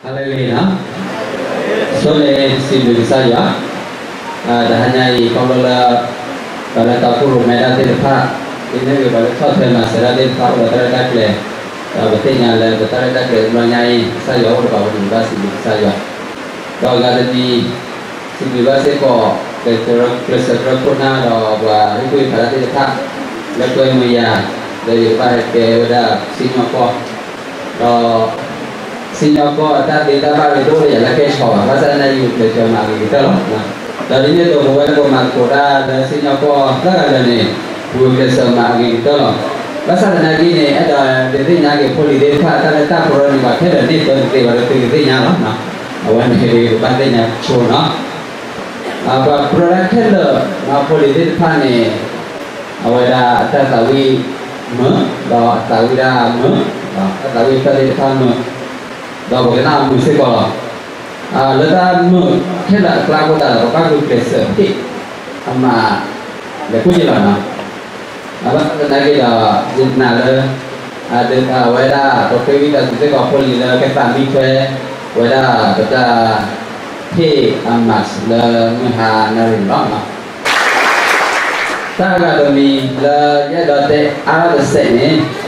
ဟါလၢအဂ့ၤနီၤ, ဆိန့ၣ်စံးဘျုးကစၢ်ယွၤ, တဟါညါအံၤ ခီဖျိလၢ ပှၤလၢတၢ်အိၣ်ဖှိၣ်ရိၣ်မဲတၢ်သ့ၣ်တဖၣ်, ဒ်န့ၣ်အသိး ပှၤလၢဆီၣ်ထွဲမၤစၢၤတၢ်သ့ၣ်တဖၣ် အိၣ်ဒီးတၢ်ရဲၣ်တၢ်ကျဲၤ, ဒီးပသ့ၣ်ညါလၢပတၢ်ရဲၣ်တၢ်ကျဲၤတဘျီညါအံၤ ကစၢ်ယွၤအိၣ်ဒီးပှၤဝဲန့ၣ် ဘၣ်စံးဘျုးကစၢ်ယွၤ, ဒီးအဂၤတမံၤ စံးဘျုးဘၣ်စ့ၢ်ကီး ကျဲးစၢးကရၢခိၣ်နၢ်ဒီးပှၤဟ့ၣ်ကူၣ်ဟ့ၣ်ဖးတၢ်သ့ၣ်တဖၣ် လၢကွဲမုာ်ယၤ လၢယကဘၣ်ဟဲကဲဝဲဒၣ်စံၣ်ညီၣ်ကွီၢ်, ဒီး စံၣ်ညီၣ်ကွီၢ်တၢ်သ့တၢ်ဘၣ်န့ၣ် တအိၣ်လၢယၤလၢကဲဆီဘၣ်, ဘၣ်ဆၣ်သနာ်က့ ယကျဲးစၢးမၤအဂ့ၤကတၢၢ်လီၤ. ဒီးဒ်န့ၣ်အသိး ပဝဲလၢပမၤသကိးတၢ်လၢစံၣ်ညီၣ်ကွီၢ်သၢဂၤလၢာ်န့ၣ် ပကျဲးစၢးမၤအဂ့ၤကတၢၢ်လီၤ. ဘၣ်ဆၣ်သနာ်က့န့ၣ် အဲၣ်ဒိးဒုးသ့ၣ်ညါက့ၤဖိလံၤသ့ၣ်တဖၣ် တၢ်လၢတၢ်ပရၢန့ၣ် ပှၤခဲလၢာ်န့ၣ် ပသ့ၣ်ညါဘၣ်ဒီး သုကသ့ၣ်ညါလီၤ. အဝဲန့ၣ်ကဘၣ်သ့ၣ်ညါဆိနီၤ. ပှၤပရၢတၢ်ခဲလၢာ် ဖိလံၤသ့ၣ်တဖၣ်န့ၣ် အဝဲဒၣ်တၢ်သးဝံၣ်မုာ်, ဒီးအသးဝံၣ်ဒၣ်မုာ်, တၢ်သးဝံၣ်တဖျၢၣ်သ့ၣ်တဖၣ်မုာ်, ဒီးပကနၣ်မုာ်စ့ၢ်ကီးလီၤ. လၢတၢ်မုာ်ခဲလၢာ်အကျါအဃိသတးဒီး ပဘၣ်ဂုာ်ကျဲးစၢးဟ့ၣ်အမၤ လဲၤကူၣ်ယလီၤနီၤ. ဘၣ်ဆၣ်သနာ်က့ဒီး ယနာ်လၢ အဝဲဒၣ် ပဃ့ဝံသးစူၤစ့ၢ်ကီးဖိလံၤလၢကသးမံထွဲ ဝဲဒၣ်ပတၢ်ဟ့ၣ်အမၤလၢမုၢ်ဟါနၣ်ရံၣ်န့ၣ်လီၤ. တၢ်ဂၤတမံၤလၢယအဲၣ်ဒိးတဲအါထီၣ်တစဲးန့ၣ် ယ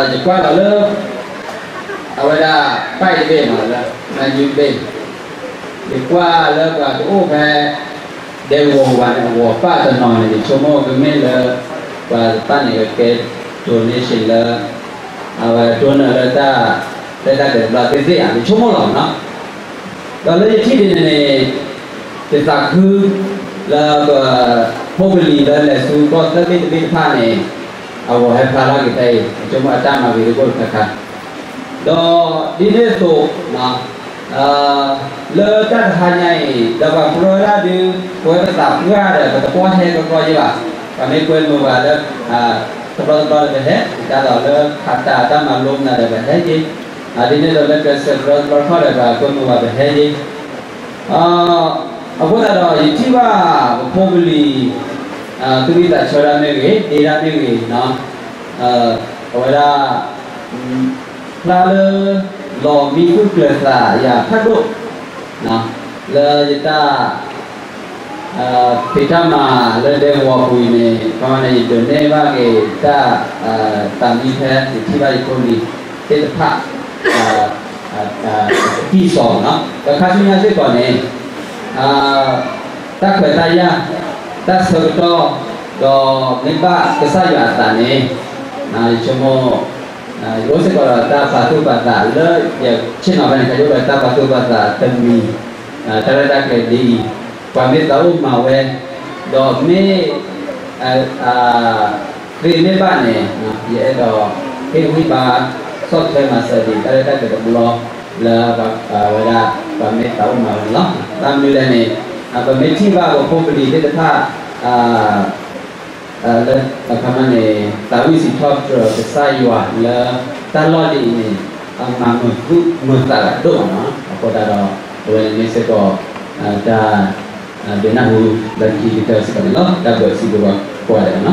ကွၢ်လီၤလၢ အဝဲဒၣ် ပၢ်အံၤတဘ့ၣ်မးလၢ မၤယူတဘ့ၣ်, ယကွၢ်လၢပှၤတအိၣ်ဖဲ ဒဲကဝီၤပူၤဘၣ်န့ၣ် အဂီၤပၢ်တနီၤန့ၣ် ယဆိကမိၣ်ကမ့ၢ်လၢ ပှၤတဖၣ်န့ၣ် ကကဲ donation လၢ အဝဲ donor လၢတၢ် လၢတၢ်ဒဲးတဘျီသ့ၣ်သ့ၣ်ဧါ ယဆိကမိၣ်လီၤနီၤ. ဒီးလၢယထံၣ်ဒ်န့ၣ်န့ၣ် ယသးခုလၢပဖိပလံၤလၢလဲၤဆူကီၢ်သၢဘ့ၣ်တဘ့ၣ်တဖၣ်န့ၣ် အဂီၤဟဲဖျါထီၣ်က့ၤဖဲအံၤ ယဆိကမိၣ်အတၢ်မၤဂ့ၤတဘိတခါခါ ဒီးဒ်န့ၣ်အသိး လၢတၢ်တဟါညါအံၤ ဒီးပှၤပြၢဒၣ်ဒုး ပဝဲပသးပှၢ်ဒီး ပတပီၢ်ဟဲကီကီယဲဘၣ်, ပှၤမ့ၢ်ကွဲမုာ်ပှၤလၢ တဘျီတဘျီဒီးပဟဲ, ဒ်သိးလၢခးတၢ်တၢ်မၤလိမနုၤဒီးပဟဲက့ၤ, ဒ်န့ၣ်ဒီးလၢကျဲးစၢးတဘျီတဘျီတခီဒီး ပှၤကွဲမုာ်ပှၤပဟဲက့ၤ အဃိသတးဒီး ယထံၣ်ဘၣ်ပဖိပလံၤ သူၣ်ဝံသးဆၢဒၣ်မ့ၢ်ဂ့ၤ, ဒ့ဒၣ်မ့ၢ်ဂ့ၤ, အဝဲဒၣ် ဖျါလၢ လီၤမံသူၣ်ကျၢၤသးယၤဖးဒိၣ် လၢယတၢ် ဖံးတၢ်မၤလၢဒဲကဝီၤပူၤအံၤန့ၣ် ခီန့ၣ် ယဒိးန့ၢ်ဘၣ်က့ၤတၢ် သးမံဖဲယထံၣ်ဘၣ်ယဖိလံၤသ့ၣ်တဖၣ် အကံၢ်စီနီၤ ဒီးခါဆူညါစ့ၢ်ကီးန့ၣ် တၢ်ခွဲးတၢ်ယာ် တၢ်ဆၢကတီၢ် ဒီးမ့ၢ်ဘၣ်ကစၢ်ယွၤအသးန့ၣ် ယဆိကမိၣ် ယအိၣ်စ့ၢ်ကီးဒီးတၢ်ပာ်သူၣ်ပာ်သးလၢ ယဆ့ၣ်နီၤဖဲန့ၣ် ခါယအိၣ်ဒီးတၢ်ပာ်သူၣ်ပာ်သးတမံၤ တၢ်ရဲၣ်တၢ်ကျဲၤဒ်အံၤ ပှၤမ့ၢ်သးအိၣ်မၤဝဲ ဒီးမ့ၢ် သ့မ့ၢ်ဘၣ်န့ၣ် ယအဲၣ်ဒိးဟ့ၣ်ဂံၢ်ဘါ ဆီၣ်ထွဲမၤစၢၤဒံး တၢ်ရဲၣ်တၢ်ကျဲၤတဘျီ လၢ ဝဲဒၣ် ပှၤမ့ၢ်သးအိၣ်မၤဝဲန့ၣ်လီၤ. ဘၣ်မနုၤလဲၣ်န့ၣ် ပမ့ၢ်ထံၣ်ဘၣ်ပဖိပလံၤသ့ၣ်တဖၣ် လၢအခါမးန့ၣ် သးဝံၣ်စံးထီၣ်ပတြၢၤကစၢ်ယွၤလၢတၢ်လီၢ်ဒ်အံၤန့ၣ် အမၤမုာ်သူၣ်မုာ်သးဒိၣ်မးနီၤ. အဃိသတးဒီး အဝဲန့ၣ်မ့ၢ်စ့ၢ်ကီး တၢ် ဒုးနၢ်ဟူလၢခံကတၢၢ်စ့ၢ်ကီးန့ၣ်လီၤ. တၢ်ဘျုးစံးဘျုးပှၤကိးဂၤဒဲးလီၤ.